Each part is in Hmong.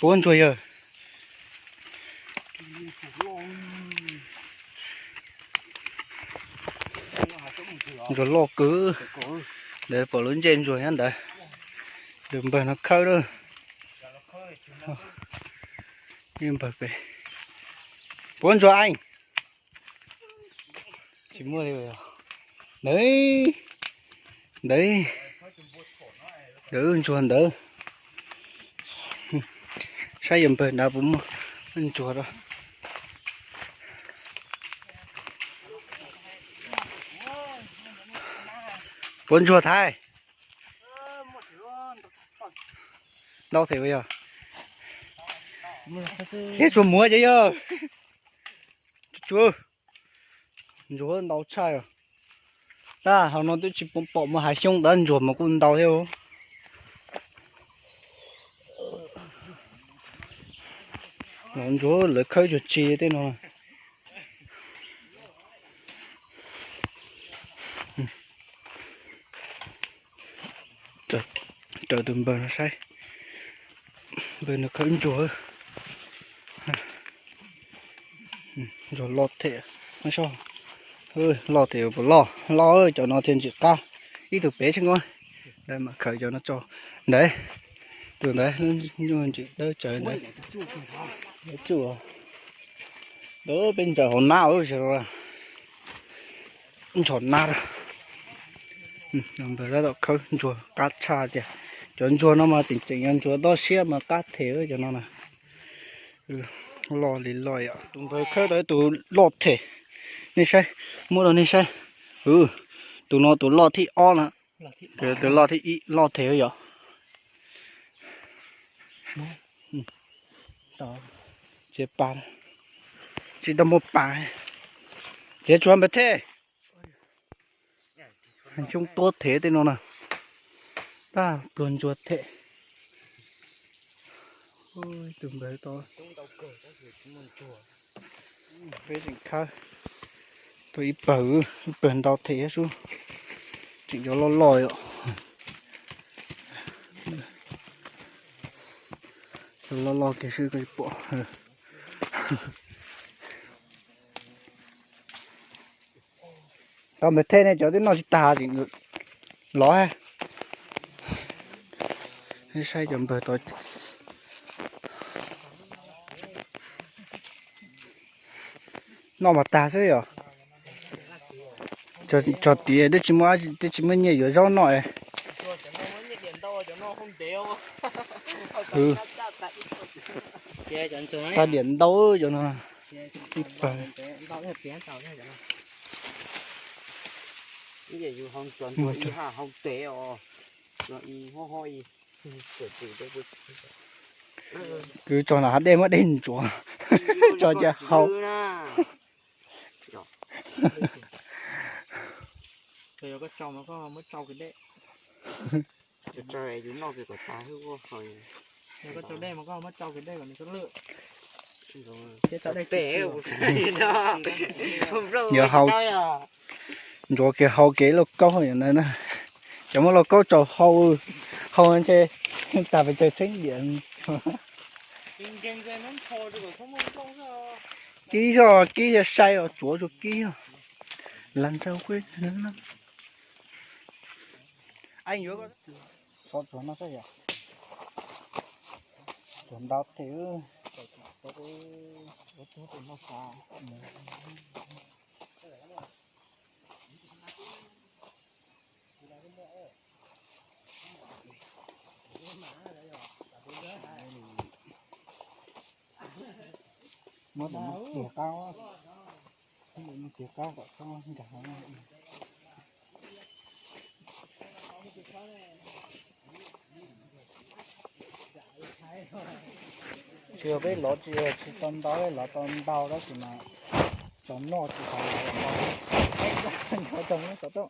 Puab ntsuag yawg. Ntsuag loj kawg. Ntawd pom lub ntsej ntsuag nyob ntawd. Tus npawg no khawb lawm. Npawg pem. Puab ntsuag eej. Tsis muaj li. Ntawd, ntawd, ntawd ntsuag ntawd. Saib yog npawg nrad puas muaj ntsuag rau. Puab ntsuag Thaib. Ntau them yog. Thiab tsuas muab cov yog. Ntsuag ntau tshaj. Tab hauv no twb tsis pom mus hav xyoob tab ntsuag mas kuj ntau thiab. No ntsuag lawv khawb cuag tsi tej no. Raws tus npawg no saib. Npawg no khawb ntsuag. Ntsuag loj thiab. Loj thiab puas loj? Loj, cov no thiaj ntsim qab. Ib tug pem xwb nkaus. Ntawd mas khaws cov no tso. Ntawd, tus ntawd lub nyuag ntsim dawb tsawv ntawd. Tsuj, peb ntsaws hauv nab, nchos nab. Npawg tab tom khawb ntsuag qab tshaj tiag. Cov ntsuag no mas tseem tseem yog ntsuag toj siab mas qab them cov no na. Loj li loj yom. Tus npawg khawb tau ib tus loj them. Nej saib, muab rau nej saib. Tus no tus loj thib ob na. Tus loj thib ib loj them yom. Txiav pas, tsis tau muaj pas. Txiav tsuav npawg Thej. Xyoob tuab them tej no na. Tab pluag ntsuag them. Tus npawg tau. Peb tseem khawb tau ib pawg, ib pawg ntau them thiab xwb. Tseem cov loj loj yom. Cov loj loj kiag xwb koj tsis pom. Tau npawg Thej ne cov twb noj tsis tag tseem lov. Saib cov npawg tau. Noj mas tag xwb yom. Tso tiav twb tsis muaj, twb tsis muaj nyiaj yuav zaub noj. Tag diam ntau cov no. Ib pawg. Kwv tso no hav dej muab dej ntsuav, tso cia hau. Yog hau, ntsuav kiag hau kev lauj kaub na. Cov muaj lauj kaub tsaus hau, hau ntshe tag pes tsawg txheeb diam. Kib zog kib sai os, tsuav tsuag kib os. Las ntxaug, xov tsuag no saib yom. Tsuag ntau thiab. Muab tus no kiag qab, muab tus no kiag qab kom txhob nkag hauv. Tsis yog peb lov tsis, tsis tau ntau, peb lov tau ntau tab sis mas tau noj tsis tau ntau. Nyob rau lub xov tooj.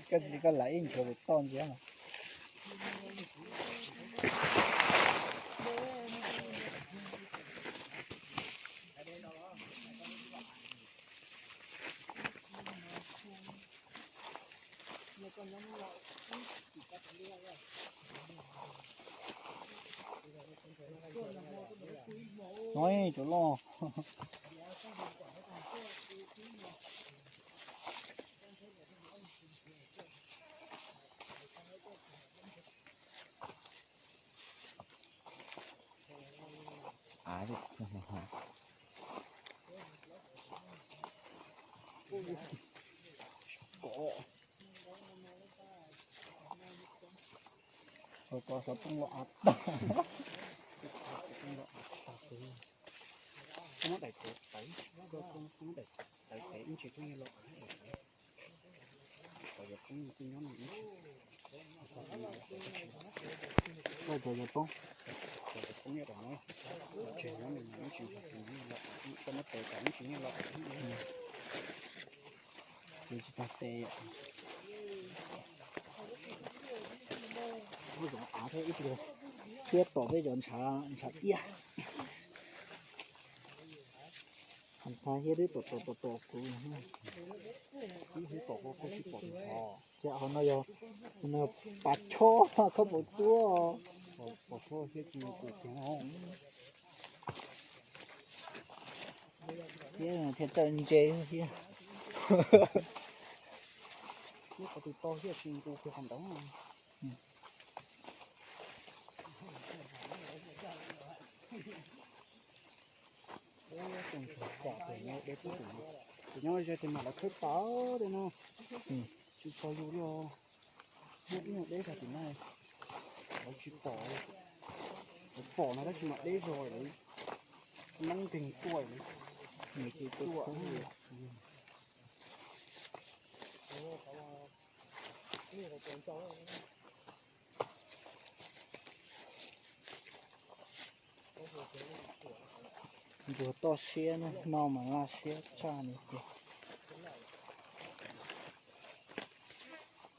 Koj tsis, koj lam ib nchuav pem toj ntsia mas. Oj, cov loj. Kom xov tooj los av tag. Muab daim tawv tawv, muab daim tawv tawv ib ntsis pheej yog los av. Cov cov poob, cov poob nyob rau no, tseg nyob ib ntsis, koj muab tawv tawv ib ntsis los av. Ces tsis tag tes. Muab cov av thiab ib pliag thiab tom peb cov ntshav, ntshav iab. Qhov ntawd thiab twb tom tom tom tom kuv. Ib hnub tom koj tsis pom tus ntshav. Ces qhov no yog, no pas tshob, koj puas tuaj? Pas tshob thiab tsis tus tiag no. Thiab thiaj txawj ntse thiab. Neb qhov twg tau thiaj tsis nqus kiag qhov ntawd. Tus ntshav pom tus nyob deb pub tus no, tus nyob ze tus mam lawv khawb tawv li no. Tsis txog yus li os. Muaj ib nyuag deb tag tim no, lawv tsis pom, lawv pom no tab sis mas deb zog lawm, noob nkeeg tuaj lawm, nws tus tuaj. Ntsuag toj siab no, no mas laj siab tshaj li tiag.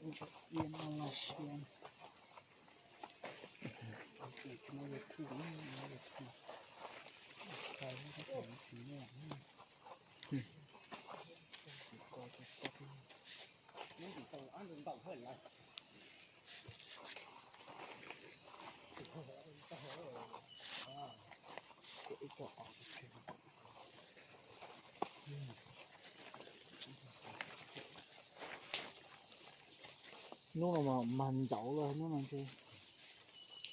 Ntsuag iab no laj siab. Hnub no mas mag ntauv lawm, hnub no ces,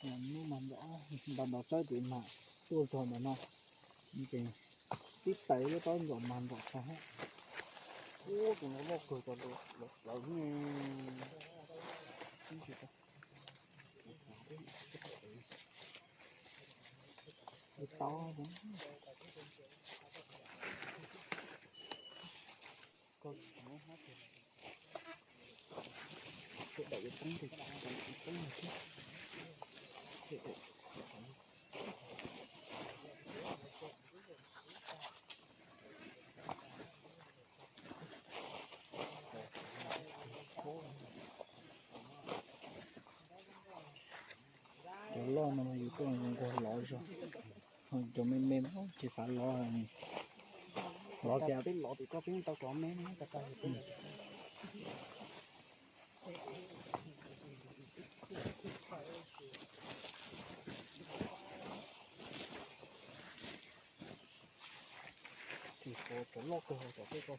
hnub mag ntauv, ntau ntau tsaib tim mag tuaj txog ntawm no, ces tib tais lub taub ntsaum mag ntsaum tag. Ub, tus no loj kawg cov lawv ne. Ib tau Cov loj no mas yus tuaj nquag lov zog, ho cov me me tsis xav lov, lov tias peb lov tim koj peb yeej tau cov me ne. Tsis pom cov loj kawg cov peb ko.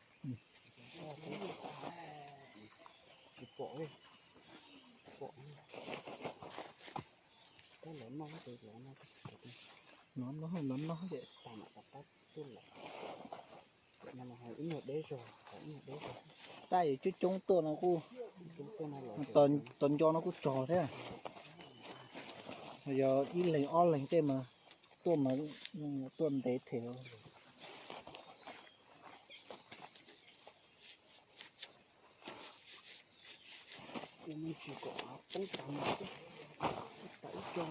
Tsis pom li. Pom. Lov no, lov no, lov no ces tas mam tas tab tuaj lov. Ib nyuag deb zog, ib nyuag deb zog. Tab yus coob coob tuaj no kuj, tos nco no kuj tsog thiab. Yog ib leeg ob leeg tej mas tuaj mas tuaj ntev thiab. Ua me ntsis kom av poob tas mas ib co.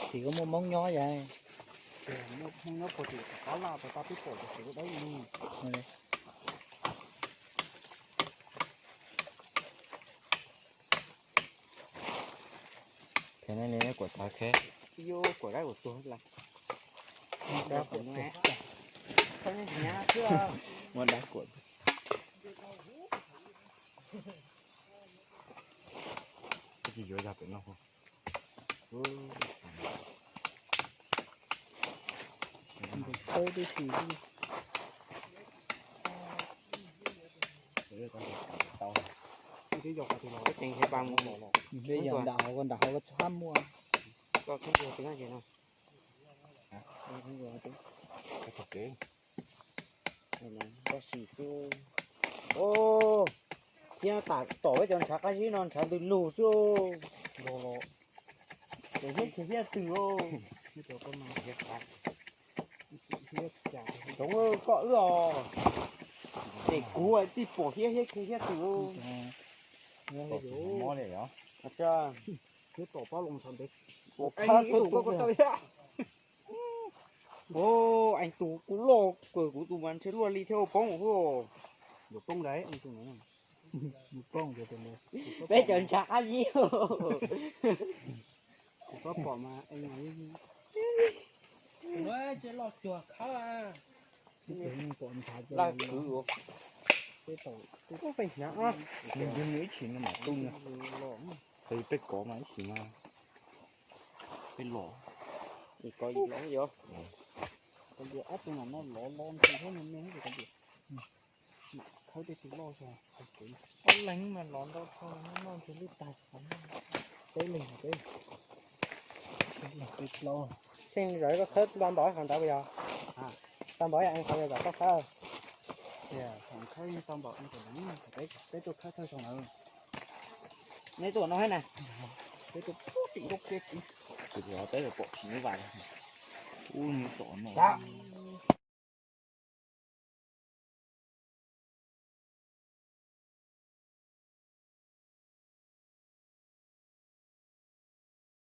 Tim koj muaj Hmoob nyob yas? Muaj Hmoob nyob puag tim qab laj puag ta twb pom cov tsev dawb li. Phem ne li kuam tag khe. Yuav kuam dab kuam tuag lawm. Muaj dab kuam. Yuav yog pem no. Tau tib si. Tseem nrad hauv, nrad hauv txhob muaj. Thiab tam tom peb cov ntshav qab zib no ntshav ntws lug xwb. Ces hiab kiag hiab twg os. Cov koj wb os, ces kuv tij pom hiab hiab kiag hiab twg os. Eej tus kuj loj kawg, kuv tus mas ntshe luaj li thiab ua poob xwb. Peb cov ntshav qab zib. Laj khwv. Peb hnyav, nws ib chim no mam tu na. Peb kov mas ib chim no. Peb los, kov los yog. Ob tug no lov lov ntxim thiab me me. Khawb tej tus loj zog. Ob leeg mas lov ntau dhau, noj ntshe lwj tag xav noj. Peb leeg, peb, peb leeg peb plaub. Tsheej zawv koj khawb tau npaum hauv ntawd puas yog? Tau npaum yog es qhov yog kom koj khawb. Tau npaum, peb tuaj khawb thawj zaug na. Neb tuaj no thiab na. Peb tuaj pub tim nkaub kiab kiv. Kuv pom tsis nub vas. Ub, nws tom no.